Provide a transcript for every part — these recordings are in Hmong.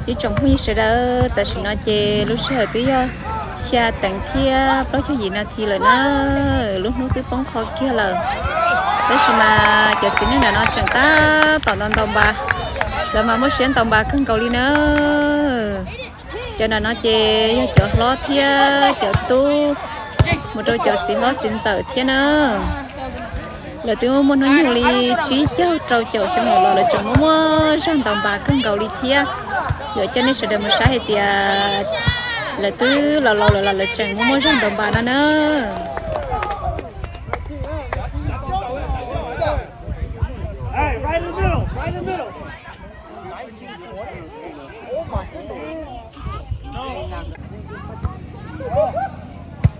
Ib tsoom phooj ywg sawv daws, tam sim no ces lub sij hawm twb yog xya teev thiab plaub caug yim nas this lawm na, lub hnub twb poob qho kiag lawm. Tab sis mas cov txiv neej nram no tseem tab tom ntaus ntaus npas, lawv mas muaj siab ntaus npas kawg nkaus li na. Cov nram no ces yog cov hlob thiab cov tub, mus rau cov txiv hlob txiv ntxawm thiab na. Lawv twb muaj hnub nyoog li tsib caug rau caum xyoo lawm los lawv tseem muaj muaj zog ntaus npas kawg nkaus li thiab. Yuav coj nej sawv daws mus saib hais tias lawv twb laus laus lawm los lawv tseem muaj muaj zog ntaus npas no na.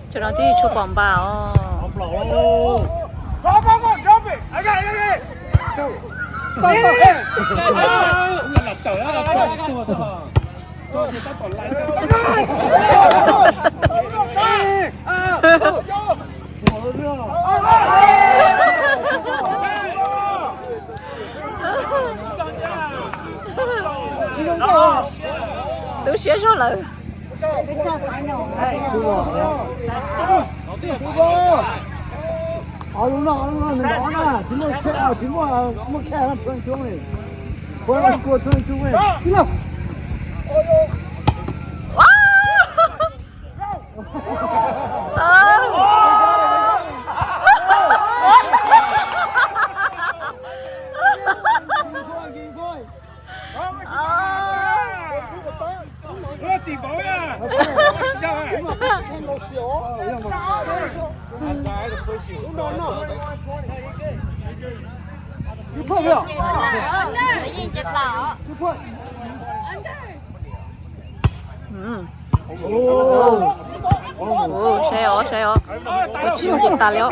Tam no twb tsis pom npas os. Tu siab zog lawm. Saib os, saib os, ua tsis zoo ces tas li os.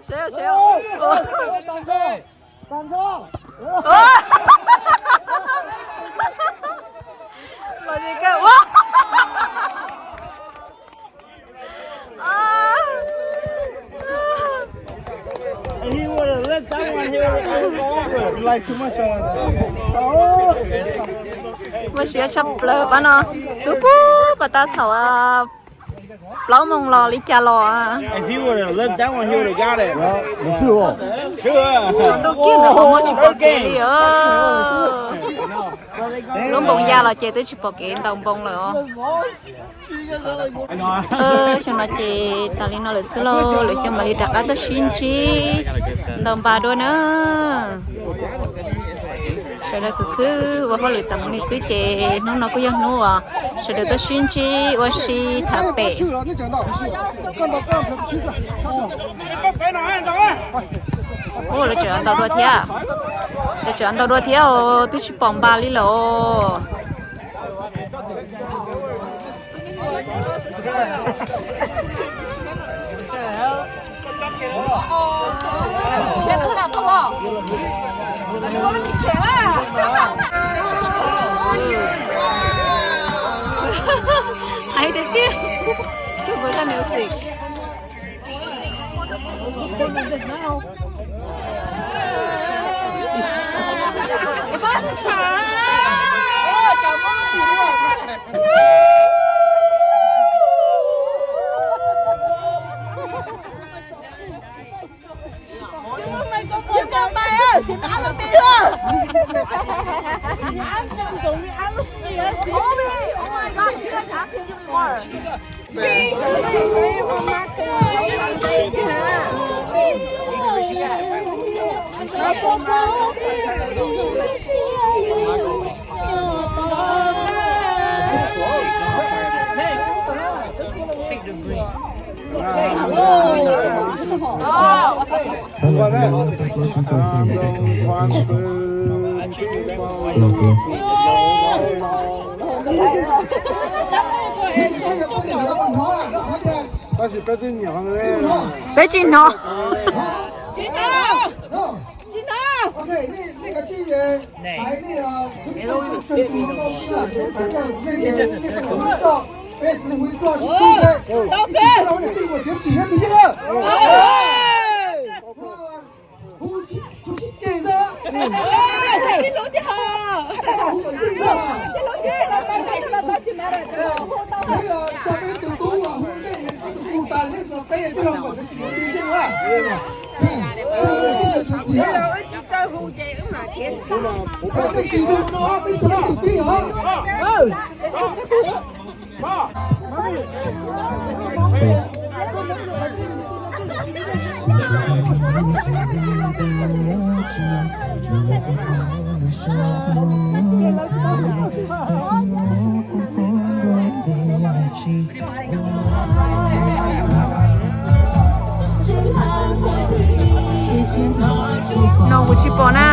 Saib os, saib os. Los li kawg ua. Muaj siab tshaj plaws pab no, twb puag pas tas thaum plaub moos los li cas los. Tsaus ntuj kiag ntawd ho muab tsis pom kev li os. Lub npoo ya los ces twb tsis pom kev ntaus npoo lawm os. Xyoo no ces tas li no lawm xwb lauj, lwm xyoo mam li rov qab tuaj sib ntsib ntaus npas dua na. Sawv daws khwv khwv ua hauj lwm tas mus li xwb ces hnub no kuj yog hnub uas sawv daws tuaj sib ntsib ua si tham pem. Ua, lawv tseem ntaus dua thiab, lawv tseem ntaus dua thiab os, twb tsis pom npas li lawm os. Hais tiag tiag, super music. Peb tsis hnov. No kuv tsis pom na.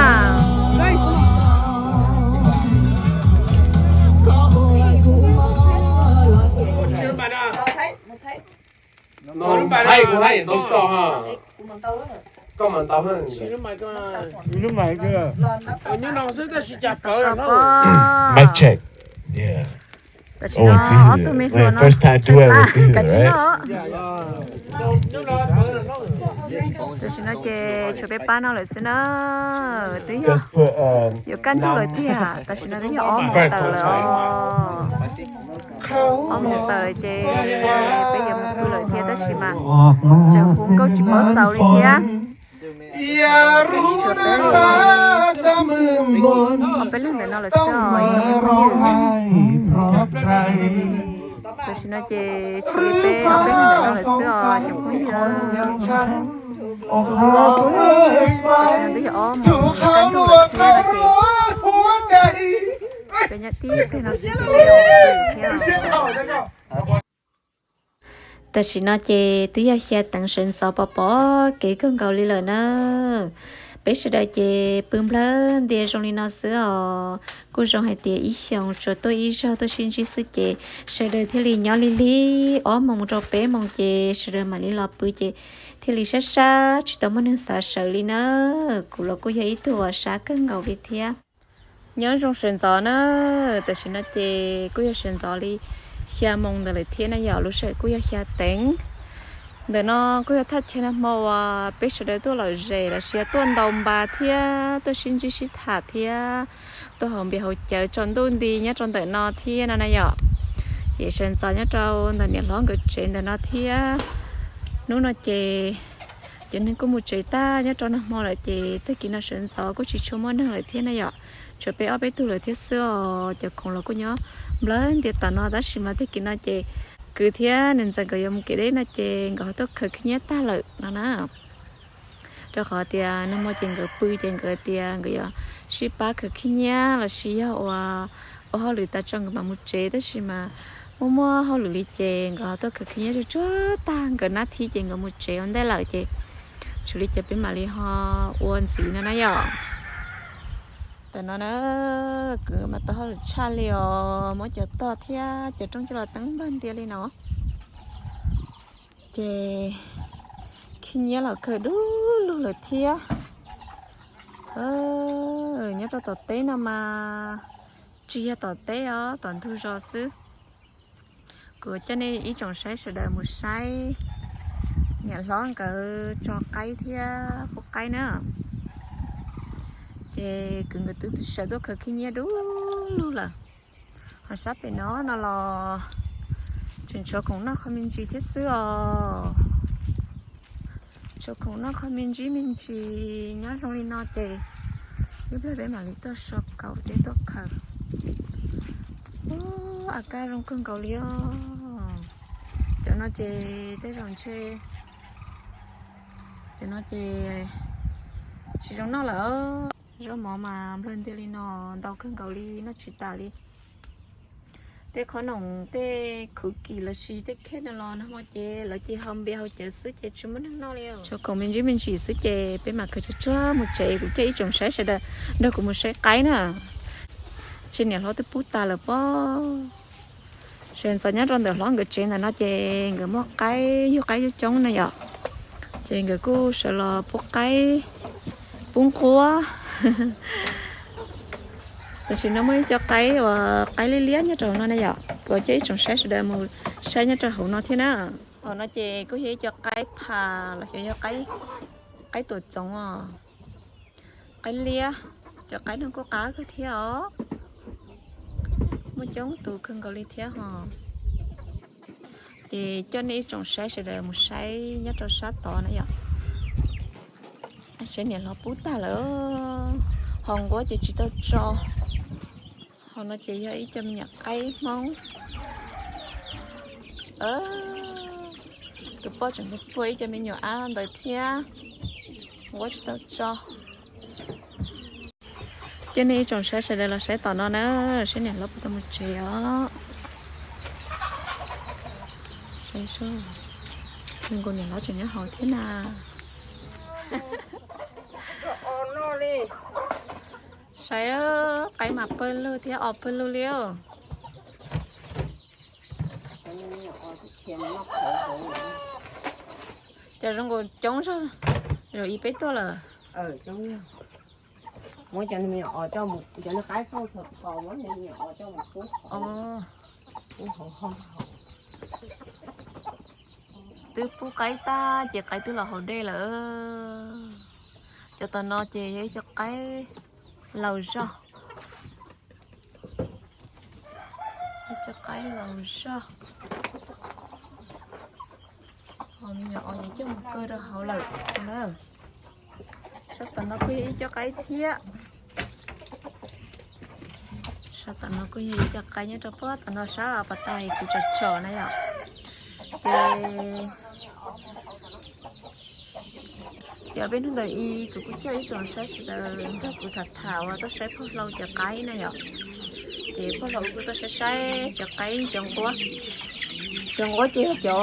Thaij kuv thaij tau tsis tau ha. Koj mas ntau ha. Mic check. Yeah. Tam sim no ob tug me hluas no, tam sim no ces tshuav peb pab no lawm xwb na. Twb yog yuav kaj ntug lawm tiag, tam sim no twb yog ob moos tawm lawm os. Ob moos tawm lawm ces peb yuav mus pw lawm thiab tab sis mas tseem hu nkauj tsis paub xaus li thiab. Peb leeg ntawm no lawm xwb os. Tam sim no ces tshuav peb ob peb leeg ntawm no lawm xwb os cov phooj ywg. Tam sim no twb yog ob moos kaj ntug lawm thiab no ces peb nyob tib pliag no xwb ces thiab. Tam sim no ces twb yog xya teev sawv ntxov pom pom kev kawg nkaus li lawm na. Peb sawv daws ces pw nplawg ntia zoo li no xwb os. Kuj zoo hais tias ib xyoos tsuas tuaj ib zaug tuaj sib ntsib xwb ces sawv daws thiaj li nyob lig lig ob moos mus rau peb moos ces sawv daws mam li los pw ces thiaj li sab sab tsis tau muaj neeg xav sawv li na. Kuv los kuj yog ib tug uas sab kawg nkaus li thiab. Nyob zoo sawv ntxov na, tam sim no ces kuj yog sawv ntxov li xya moos ntawd lawm thiab na yom, lub sij hawm kuj yog xya teev. Ntawm no kuj yog thaj chaw nag hmo uas peb sawv daws tuaj lom zem los sis yog tuaj ntaus npas thiab tuaj sib ntsib sib tham thiab tuaj haus npias haus cawv tsaus ntuj nti nyob rau ntawm no thiab no na yom. Ces sawv ntxov nyob rau ntawm niam hlob nkawd tsev ntawm no thiab. Hnub no ces cov neeg kuj mus tsev tag nyob rau nag hmo lawm ces tag kis no sawv ntxov kuj tsis tshua muaj neeg lawm thiab na yom. Tshuav peb ob peb tug lawm thiab xwb os, cov khoom los kuj nyob nplawg ntiav tom no tab sis mas tag kis no ces kwv thiab niam ntxawm nkawd yuav mus kev deb no ces nkawd ho tuaj khaws khib nyiab tag lawm no na. Rau qhov tias nag hmo ces nkawd pw ces nkawd tias nkawd yuav sib pab khaws khib nyiab los sis yog ua, ua hauj lwm tas tso nkawd mam mus tsev tab sis mas muaj muaj hauj lwm li ces nkawd ho tuaj khaws khib nyiab tsuag tsuag tag nkawd nab thib ces nkawd mus tsev ua ntej lawm ces tsis ua li cas peb mam li ho ua ntxiv no na yom. Tam no na, kwv mas tau hauj lwm tshaj li os, muab cov tog thiab cov rooj coj los teeb nplawg ntia li no. Ces khib nyiab los khaws dub lug lawm thiab. Nyob rau tom teb no mas tsis yog tom teb os, tom ntug zos xwb. Kuv coj nej ib tsoom saib sawv daws mus saib niam hlob nkawd tso qaib thiab pub qaib na. Ces kwv nkawd twb sawv tuaj khaws khib nyiab dub lug lawm. Ho sab pem no no los tseem tshuav khoom noj qho me ntsis thiab xwb os. Tshuav khoom noj qho me ntsis me ntsis nyob zoo li no ces ib pliag peb mam li tuaj so kaum thiab tuaj khaws. Ua, a kaj zoo kawg nkaus li os. Cov no ces tej zaum ntshe, cov no ces tsis zoo noj lawm. Zaub mov mas nplawg ntia li no ntau kawg nkaus li noj tsis tas li. Tej qhob noom tej khuv kim los sis tej khej no los nag hmo ces lawv ces haus npias haus cawv xwb ces tsis muaj neeg noj li. Tshuav khoom me ntsis me ntsis xwb ces peb mam khaws tsuag tsuag mus tsev. Kuv coj ib tsoom saib sawv daws nrog kuv mus saib qaib na. Ntshe niam hlob twb pub tas lawm pob. Sawv ntxov nyob rau ntawm hlob nkawd tsev ntawm no ces nkawd muaj qaib, yug qaib coob coob na yom. Ces nkawd kuj sawv los pub qaib, pub nquab. Tam sim no muaj ib co qaib uas qaib liab liab nyob rau hauv no na yom. Kuv coj ib tsoom saib sawv daws mus saib nyob rau hauv no thiab na. Hauv no ces kuj yog ib co qaib phas los xyov yog qaib tuam txoov os. qaib liab, cov qaib no kuj qab kawg thiab os. Muaj coob tus kawg nkaus li thiab hos. Ces coj nej ib tsoom saib sawv daws mus saib nyob rau sab tod na yom. Saib niam hlob pub tag lawm. Hos nquab ces tsis tau tso. Hos no ces yog ib co me nyuam qaib Hmoob. Tus poj tseem puag ib co me nyuam ab ntawd thiab. Nquab tsis tau tso. Coj nej ib tsoom saib sawv daws los saib tom no na, saib niam hlob puas tau mus tsev os. Saib, nkaus niam hlob tseem nyob hauv thiab na. Saib, qaib mas pawg lug thiab os, pawg lug li os. Cas zoo nkaus coob zog, zoo ib peb tuaj lawm. Muab cov me nyuam os coj mus, cov qaib fauj txog tod muab me nyuam os coj mus pub. Twb pub qaib tag ces qaib twb los haus dej lawm. Cov tom no ces yog ib co qaib laus zog. Ib co qaib laus zog. Hos me nyuam os ces coj mus kaw rau hauv lawm na. Sab tom no kuj yog ib co qaib thiab. Sab tom no kuj yog ib co qaib nyob rau puag tom no sab pas tas kuv tsom tsom na yom. Ces Ces peb hnub ntawd ib kuv kuj coj ib tsoom saib sawv daws nrog kuv tham tham uas tuaj saib pog hlau cov qaib na yom. Ces pog hlau kuj tuaj saib saib cov qaib cov nquab. Cov nquab ces yog cov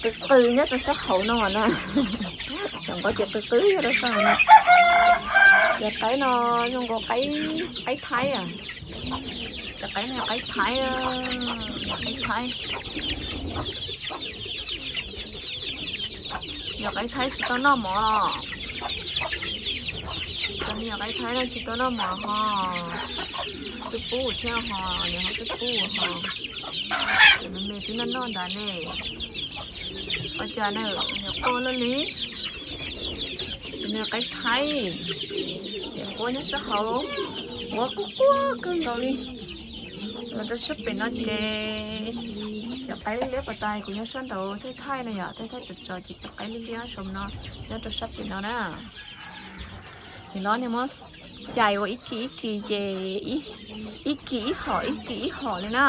qw qw nyob rau sab hauv no na. Cov nquab ces qw qw nyob rau sab hauv no. Cov qaib no zoo nkaus qaib, qaib thaib. Cov qaib no qaib thaib, qaib thaib. Yog qaib thaib tsis tau noj mov los? Cov me nyuam qaib thaib no tsis tau noj mov ho. Twb pub thiab ho, niam hlob twb pub ho. Cov me me twb noj noj ntawd ne. Ua cas na, nyuam quaj luaj li. Cov me nyuam qaib thaib, ces nquab nyob sab hauv, nquab quaj quaj kawg nkaus li. Los rau sab pem no ces cov qaib liab pas tas kuv nyob sab nraud thaij thaij na yom, thaij thaij tsom tsom ces cov qaib liab liab saum no nyob rau sab pem no na. Nim no niag muab cais ua ib kis ib kis ces ib kis ib hom ib kis ib hom li na.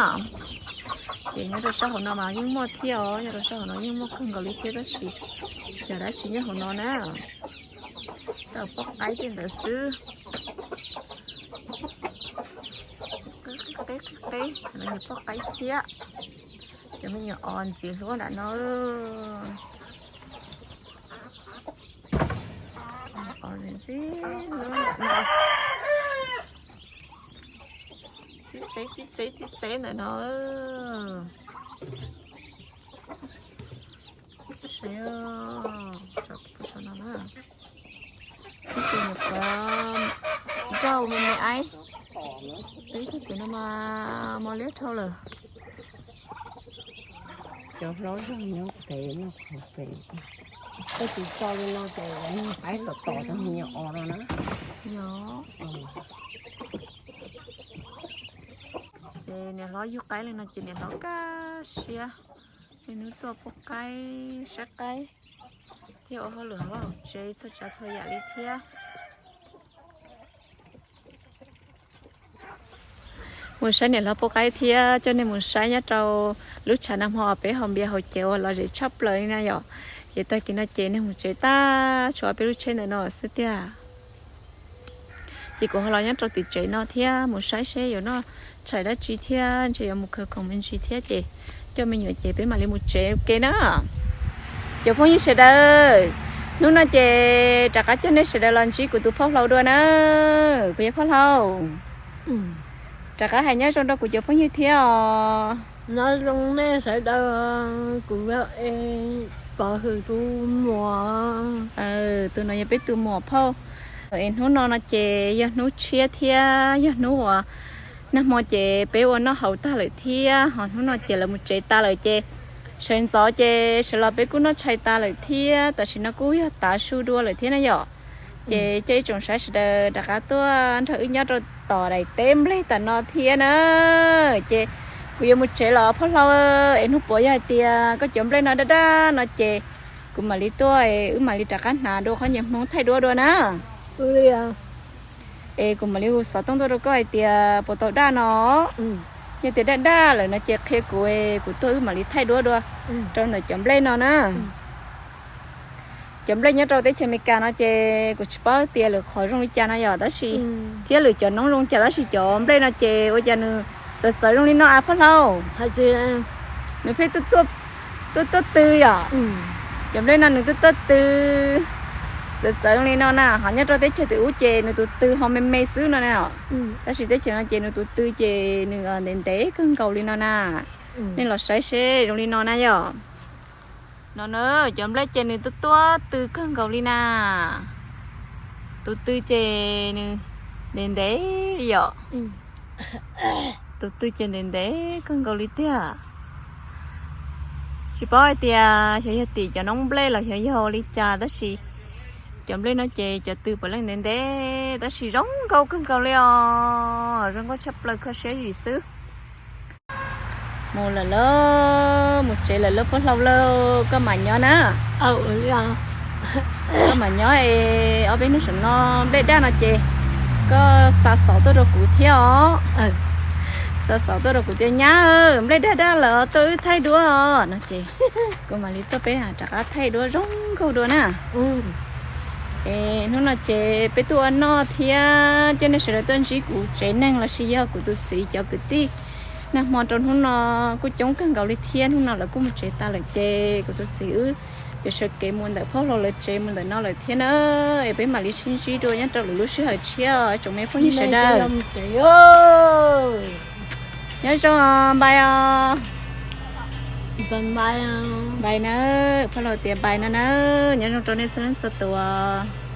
Ces nyob rau sab hauv no mas yeej muaj thiab os, nyob rau sab hauv no yeej muaj kawg nkaus li thiab tab sis xyov dab tsi nyob hauv no na. Tau poj qaib tej ntawd xwb. Qeb qeb qeb, no yog poj qaib thiab. Cov me nyuam os ntxiv hlub nram no. Os ntxiv hlub nram no. Txib txev txib txev txib txev ntawm no. Saib, tso kuv pub saum no na. Ib tug nyuam qhuav nrauj me me aib, ib tug twm no mas mos liab dhau lawm. Cov hlob zog nyob pem noj qhov pem. Koj tsis tso li no ces qaib tom tom rau me nyuam os no na. Yog. Ces niam hlob yug qaib li no ces niam hlob kaj siab, niaj hnub tuaj pub qaib, saib qaib, thiab ua hauj lwm hauv tsev txhua tsav txhua yam li thiab. Mus saib niam hlob pub qaib thiab coj nej mus saib nyob rau lub tshav nag hmo peb haus npias haus cev uas lom zem tshaj plaws li na yom. Ces tag kis no ces nej mus tsev tag tshuav peb lub tsheb ntawm no xwb tiag. Ces kuv ho los nyob rau tim tsev no thiab mus saib seb yuav noj tshais dab tsi thiab ntshe yuav mus khawv khoom me ntsis thiab ces coj me nyuam ces peb mam li mus tsev ua ke na. Cov phooj ywg sawv daws, hnub no ces rov qab coj nej sawv daws los ntsib kuv tus phauj hlau dua na. Kuv yog phauj hlau. Rov qab hais nyob zoo rau kuv cov phooj ywg thiab os. Nyob zoo nej sawv daws, kuv yog es Pov Hwm tus muam. Tus no yog peb tus muam phauj. Es hnub no no ces yog hnub tshiab thiab yog hnub uas nag hmo ces peb ua noj haus tag lawm thiab ho hnub no ces lawv mus tsev tas lawm ces sawv ntxov ces sawv los peb kuj noj tshais tas lawm thiab tam sim no kuj yog tav su dua lawm thiab na yom. Ces coj ib tsoom saib sawv daws rov qab tuaj nrog wb nyob rau tom daim teb nplej tam no thiab na. Ces kuv yuav mus tsev los phauj hlau, es hnub puav yog hais tias koj cov nplej no daj daj no ces kuv mam li tuaj, wb mam li rov qab hnav dua qhov nyias hmoov thaij duab dua na. Es kuv mam li hu xov tooj tuaj rau koj hais tias puas tau daj no. Yog tias daj daj lawm no ces qhia kuv, kuv tuaj wb mam li thaij duab dua rau ntawm cov nplej no na. Cov nplej nyob rau teb chaws Amelikas no ces kuv tsis paub tias lwm qhov zoo li cas no yom, tab sis thiab lwm cov noob zoo cas, tab sis cov nplej no ces ua cas nws txawv txawv zoo li no a phauj hlau? Nws pheej tuaj tuaj tw yom. Cov nplej no nws tuaj tuaj tw txawv txawv zoo li no na, ho nyob rau teb chaws twg ub ces nws tus tw ho me me xwb no na. Tab sis teb chaws no ces nws tus tw ces nws ntev ntev kawg nkaus li no na. Nej los saib seb zoo li no na yom. No na, cov nplej ces nws tuaj tuaj tw kawg nkaus li na. Tus tw ces nws ntev ntev li yom. Tus tw ces ntev ntev kawg nkaus li tiag. Tsis paub hais tias xyov yog tim cov noob nplej los xyov yog li cas, tab sis cov nplej no ces cov tw puav leej ntev ntev tab sis zoo nkauj kawg nkaus li os, zoo nkauj tshaj plaws, kho siab zim xwb. Mus lawm lauj, mus tsev lawm lauj phauj hlau lauj, koj mam nyob na. Koj mam nyob es ob peb hnub saum no nplej daj no ces koj xa xov tuaj rau kuv thiab os. Xa xov tuaj rau kuv tias nyab, nplej daj daj lawm tuaj wb thaij duab os no ces kuv mam li tuaj peb rov qab thaij duab zoo nkauj dua na. Es hnub no ces peb tuaj ua noj thiab coj nej sawv daws tuaj ntsib kuv tsev neeg lossis yog kuv tus txiv cov kwv tij. Nag hmo rau hnub no kuj coob kawg nkaus li thiab, hnub no lawv kuj mus tsev tas lawm ces kuv tus txiv wb yuav sawv kev mus ntawm phauj hlau lawv tsev mus ntawm no lawm thiab na. Es peb mam li sib ntsib dua nyob rau lwm lub sij hawm tshiab os tsoom me phooj ywg sawv daws. Nyob zoo npais os. Npais na, phauj hlau tias npais no na. Nyob zoo rau nej txhua leej txhua tus.